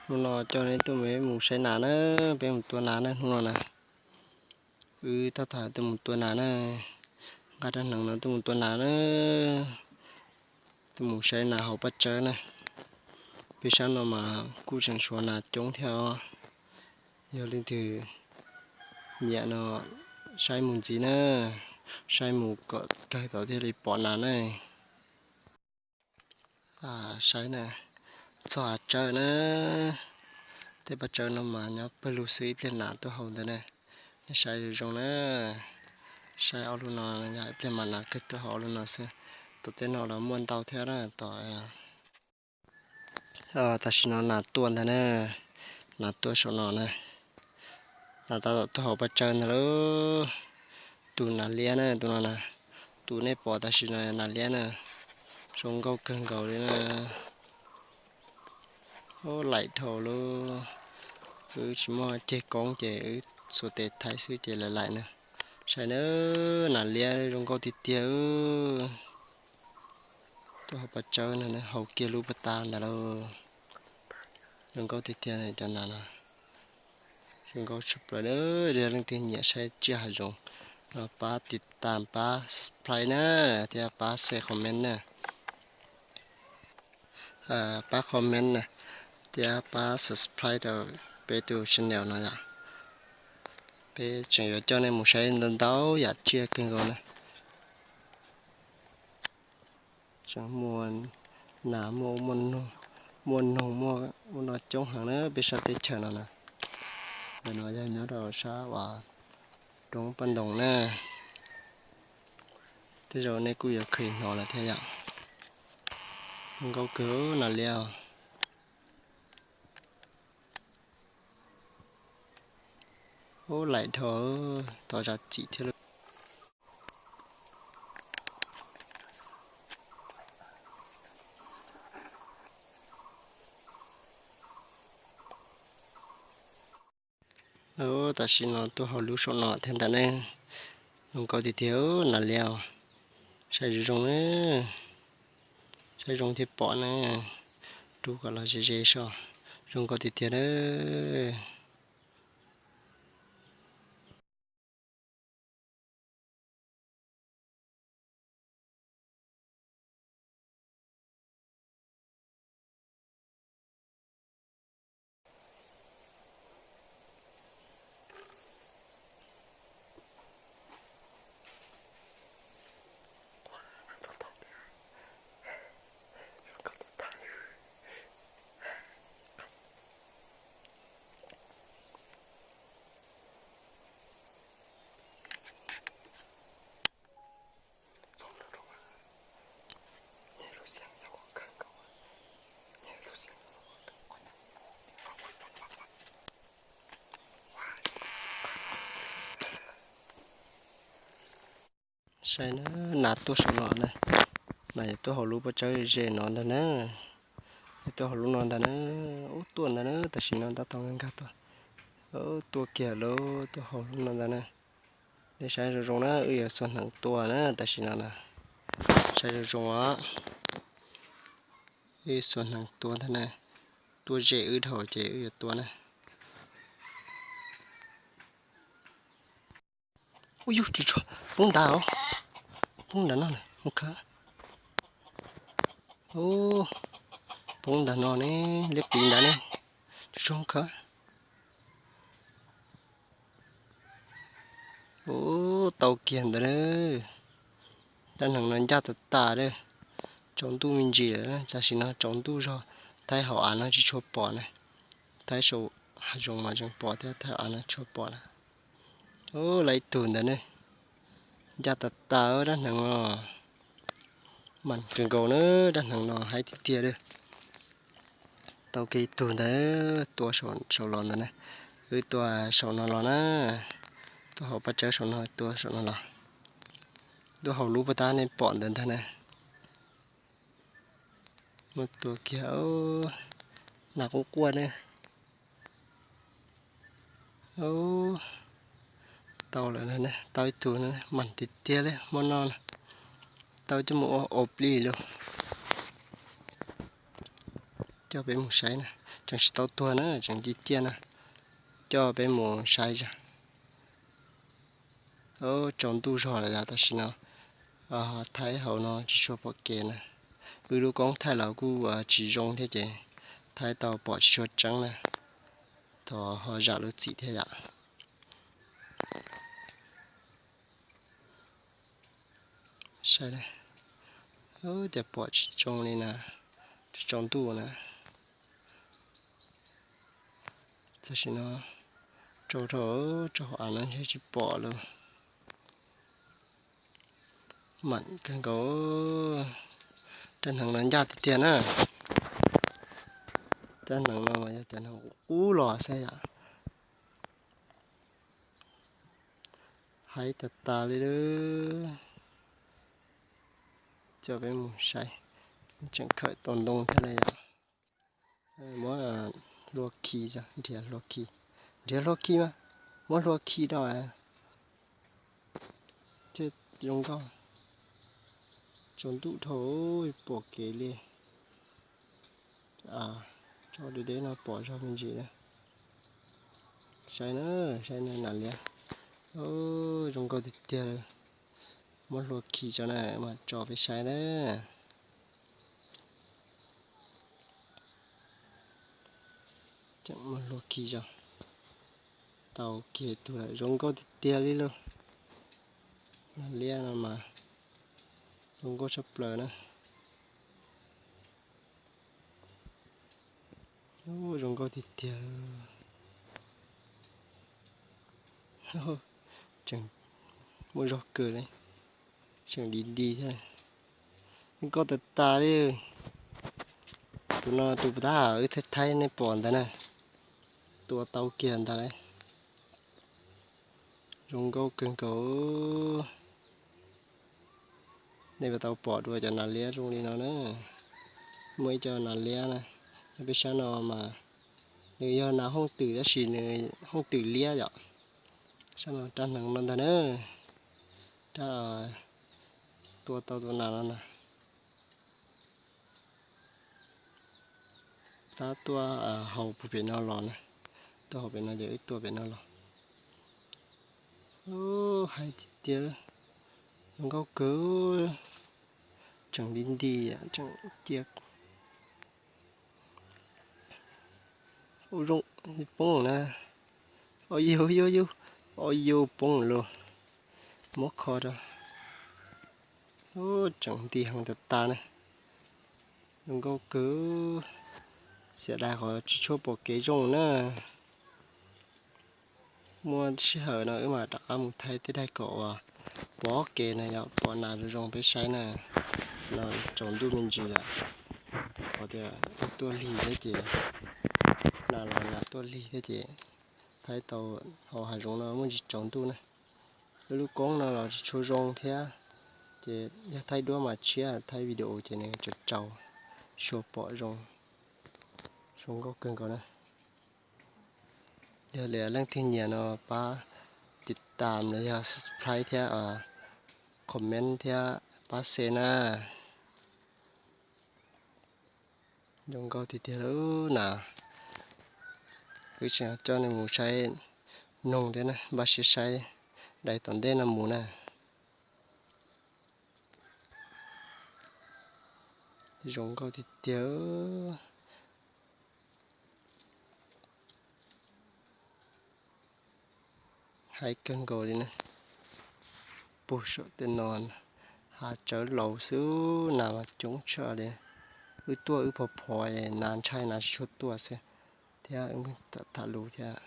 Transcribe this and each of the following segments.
Hnub no coj nej tuaj mus saib nas na, peb mus tua nas na hnub no na. Wb tab tom tuaj mus tua nas na, nqa rab hneev no tuaj mus tua nas na. Tuaj mus saib nas hauv paj tsawb na. Peb sab no mas kuj tseem suav nas coob thiab os. Yog leej twg nyiam no saib mus ntxiv na, saib mus kom kawg tod thiaj li pom nas na. Saib na, txog hav tsawb na, tej paj tsawb no mas nyob pawg lug xwb, ib pliag nas tuaj hauv ntawd na. Nej saib zoo zoo na, saib ob lub no yog ib pliag mas nas kawg tuaj hauv ob lub no xwb. Tom tej no los muaj ntau thiab na, tom tam sim no nas tuaj ntag na, nas tuaj saum no na. Nas tab tom tuaj hauv paj tsawb ntag lauj. Tus nas liab na, tus no na, tus nej pom tam sim no nas liab na, zoo nkauj kawg nkaus li na. Ub, laim dhau lauj. Wb tsis muaj ceg koob ces wb xuas tes thaij xwb ces laim laim na. Saib na, nas liab zoo nkauj tiag tiag. Tuaj hauv paj tsawb no, hauv kiag lub pas tas ntawd lauj. Zoo nkauj tiag tiag cov nas no. Zoo nkauj tshaj plaws. Yog leej twg nyiam saib tsiaj hav zoov no pab tiv tam, pab subscribe na, thiab pab share comment na. Pab comment na, thiab pab subscribe rau peb tus channel no yom. Peb tseem yuav coj nej mus saib ntau ntau yam tsiaj kawg nkaus na. Tseem muaj nas, muaj, muaj noog, muaj ub no coob heev na peb sab teb chaws no na. Ntawm no yog nyob rau sab uas roob Paj Ntoos na. Tej zaum nej kuj yuav kheev hnov lawm thiab yom. Zoo nkauj kawg nas liab. Ub, laim dhau, tau zam txim thiab lauj. Tam sim no tuaj hauv lub saum no thiab ntag ne. Zoo nkauj tiag tiag nas liab. Saib zoo zoo na. Saib zoo thiaj pom na. Rub kom los ze ze so. Zoo nkauj tiag tiag na. Saib na, nas tuaj saum no na, nas yuav tuaj hauv lub pob tsawb ze no ntag na, yuav tuaj hauv lub no ntag na, ub tuaj ntag na, tam sim no tab tom nkag tuaj, tuaj kiag lawm, tuaj hauv lub no ntag na. Nej saib zoo zoo na, wb yuav xuas hneev tua na, tam sim no na, saib zoo zoo os, wb xuas hneev tua ntag na, tuaj ze wb dhau ces wb yuav tua na. Ub yug, tsis tshua, poob ntawd os, poob ntawm no na, mus khawb. Ub, poob ntawm no ne, liab pliv ntawd ne, tsis tshua mus khawb. Ub, tau kiag ntawd na. Rab hneev no ncaj tas tas lawm, tsaus ntuj me ntsis lawm, tam sim no tsaus ntuj zog, thaib hauv av no tsis tshua pom na, thaib saum hav zoov mas tseem pom thiab, thaib av no tsis tshua pom na. Ub, lawv ib tug ntawd ne, ncaj tas tas rab hneev no, mas kawg nkaus na, rab hneev no haib tiag tiag li. Tau kiag ib tug ntawd, tua saum los ntawd na, wb tua saum no los na, tuaj hauv paj tsawb saum no, tua saum no los, tuaj hauv lub pob tab nej pom ntawd ntag na. Muab tua kiag, nas quaj quaj ne. Tau lawm, tau ib tug, mas tiag tiag li, muab noj na. Tau coj mus ua plig lauj. Coj peb mus saib na, tseem tsis tau tuag na, tseem ciaj ciaj na. Coj peb mus saib zog. Tsaus ntuj zog lawm yom, tam sim no thaij hauv no tsis tshua pom kev na. Wb lub koob thaij los kuj tsis zoo thiab ces thaij tau pom tsis tshua tseeb na. Thov ho zam lub txim thiab yom. Saib, cas pom tsis zoo li na, tsaus ntuj na. Tam sim no tsaus rau, tsaus av no thiaj tsis pom lawm. Mam kawg nkaus, rab hneev no ncaj tiag tiag na. Rab hneev no yog cov hneev qub los xwb yom. Haib tas tas li lawm. Coj peb mus saib, tseem khawm tau ntoo thiab li yom. Muab hlua khi, nrhiav hlua khi, nrhiav hlua khi mas, muab hlua khi rau thiaj zoo nkauj. Tsaus ntuj dhau, pom kev li. Tso deb deb no pom zog me ntsis na. Saib na, saib na nas liab, zoo nkauj tiag tiag li. Muab hlua khi tso na, mas tso peb saib na. Muab hlua khi tso. Tau kiag tus lawm, zoo nkauj tiag tiag li lauj. Nas liab no mas zoo nkauj tshaj plaws na. Zoo nkauj tiag tiag. Tseem muaj zog kawg li, tseem di di thiab. Zoo nkauj tas tas li. Tus no tus puas tab hawm wb thaij thaib nej pom ntawd na, tua tau kiag ntag lauj. Zoo nkauj kawg nkaus. Nej puas tau pom dua cov nas liab zoo li no na? Muaj ib co nas liab na, nyob peb sab no mas nws yog nas hooj twm tab sis nws hooj twm liab yom. Sab no rab hneev no ntag na, rab tua tau tus nas no na. Tab tuaj hauv pem no los na, tuaj hauv pem no ces wb tua pem no los. Haib tiag tiag, zoo nkauj kawg, tseem nti nti, tseem cia. Ua zoo poob na, o yug yug yug, o yug poob lawm, muab kho rau. Tseem nti heev tas tas na, zoo nkauj kawg, xiam dais qhov tsis tshua pom kev zoo na. Muaj sij hawm no wb mam rov qab mus thaij tej daim kom uas pom kev na yom, pom nas zoo zoo peb saib na. No tsaus ntuj me ntsis lawm, qhov tias tuaj lig thiab ces, nas los nas tuaj lig thiab ces thaij tau hauv hav zoov no muaj ntsis tsaus ntuj na. Wb lub koob no los tsis tshua zoo thiab, ces yog thaij duab mas tshiab, thaij video ces nws tsaus tsaus, tsis tshua pom zoo. Zoo nkauj kawg nkaus na. Yog li leej twg nyiam no pab tiv tam los yog subscribe thiab comment thiab pab share na. Zoo nkauj tiag tiag lawm na. Wb tseem coj nej mus saib noog thiab na, npaj siab saib daim tom ntej no mus na. Zoo nkauj tiag tiag. Haib kawg nkaus li na. Puag saum tej no, hav tsawv laus xwb, nas mas coob tshaj li. Wb tuaj wb phov phov nas ntshai nas tsis tshua tuaj xwb, thiab tham lus thiab.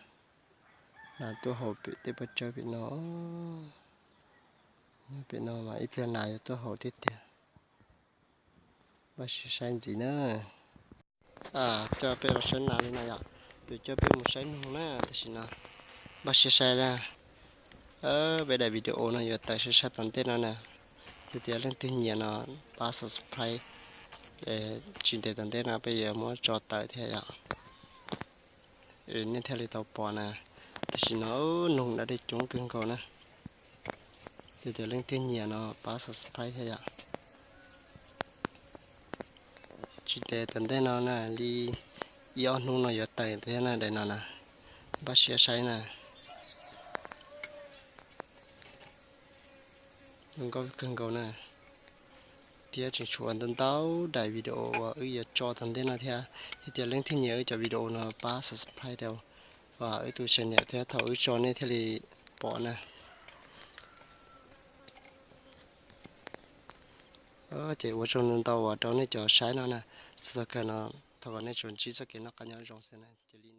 Nas tuaj hauv pem tej pob tsawb pem no. Pem no mas ib pliag nas yuav tuaj hauv tiag tiag. Npaj siab saib ntxiv na. Coj peb los saib nas li no yom, yuav coj peb mus saib noog na, tam sim no npaj siab saib na. Peb daim video no yuav tawm sai sai tom ntej no na. Yog tias leej twg nyiam no pab subscribe, tsis ntev tom ntej no peb yuav muab tso tawm thiab yom. Nej thiaj li tau pom na. Tam sim no noog da dej coob kawg nkaus na. Yog tias leej twg nyiam no pab subscribe thiab yom. Tsis Ces tom ntej no na li ib ob hnub no yuav tawm thiab na, daim no na, npaj siab saib na. Zoo nkauj kawg nkaus na. Thiab tseem tshuav ntau ntau daim video uas wb yuav tso tom ntej no thiab. Yog tias leej twg nyiam wb cov video no pab subscribe rau, wb tus channel thiab thaum wb tso nej thiaj li pom na. Ces ua tsaug ntau ntau uas rau nej cov saib no na. Txog thaum kawg no thov kom nej tsuas ntsib txoj kev noj qab nyob zoo xwb na. Cia li